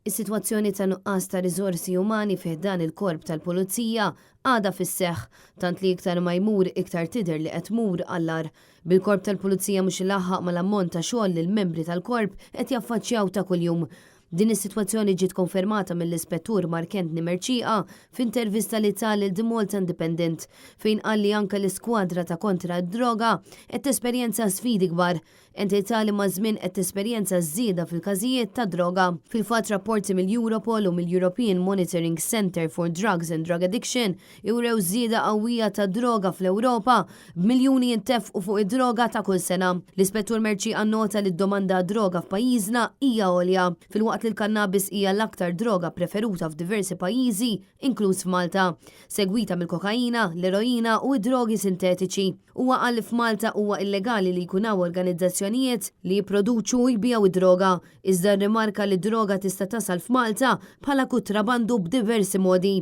Is-sitwazzjoni ta' nuqqas ta' riżorsi umani fi ħdan il-Korp tal-Pulizija għadha fis-seħħ, tant li iktar ma jmur iktar tidher li qed tmur għall-agħar, bil-Korp tal-Pulizija mhux ilaħħaq mal-ammont ta' xogħol li l-membri tal-Korp qed jaffaċċjaw ta' kuljum. Din is-sitwazzjoni ġiet konfermata mill-Ispettur Mark Anthony Mercieca f'intervista li ta lil The Malta Independent, fejn qal li anke l-iskwadra ta' kontra d-droga qed tesperjenza sfidi kbar Entità li maż-żmien qed tesperjenza żieda fil-każijiet ta' droga. Fil-fatt rapporti mill-Europol u mill-European Monitoring Centre for Drugs and Drug Addiction iwrew żieda qawwija ta' droga fl-Ewropa, b'miljuni jintefqu fuq id-droga ta' kull sena. L-Ispettur Mercieca nnota li d-domanda għad-droga f'pajjiżna hija għolja, filwaqt li l-kannabis hija l-aktar droga preferuta f'diversi pajjiżi, inkluż f'Malta, segwita mill-kokaina, l-eroina u d-drogi sintetiċi. Huwa qal li f'Malta huwa illegali li jkun hawn organizzazzjonijiet li jipproduċu u jbigħu d-droga, iżda rrimarka li d-droga tista' tasal f'Malta bħala kutrabandu b'diversi modi.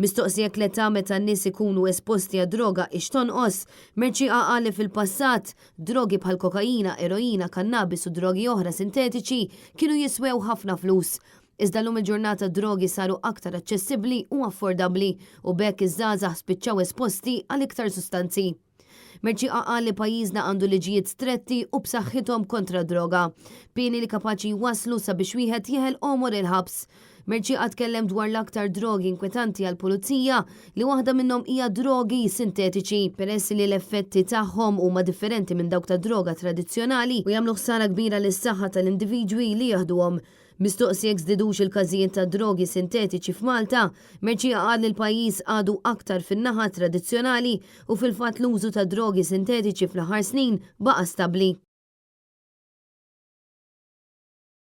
Mistoqsi jekk l-età meta n-nies ikunu esposti għad-droga hix tonqos, Mercieca qal li fil-passat, drogi bħal kokaina, eroina, kannabis u drogi oħra sintetiċi kienu jiswew ħafna flus. Iżda llum il-ġurnata d-drogi saru aktar aċċessibbli u affordabbli u b'hekk iż-żgħażagħ spiċċaw esposti għal iktar sustanzi. Mercieca qal li pajjiżna għandu liġijiet stretti u b'saħħithom kontra d-droga, pieni li kapaċi jwasslu sabiex wieħed jeħel għomor il-ħabs. Mercieca tkellem dwar l-aktar drogi inkwetanti għall-Pulizija li waħda minnhom hija drogi sintetiċi, peress li l-effetti tagħhom huma differenti minn dawk tad-droga tradizzjonali u jagħmlu ħsara kbira lis-saħħa tal-individwi li jieħduhom. Mistoqsi jekk żdidux il-każijiet ta' drogi sintetiċi f'Malta, Mercieca qal li l-pajjiż għadu aktar fin-naħa tradizzjonali u fil-fatt l-użu ta' drogi sintetiċi fl-aħħar snin baqa' stabbli.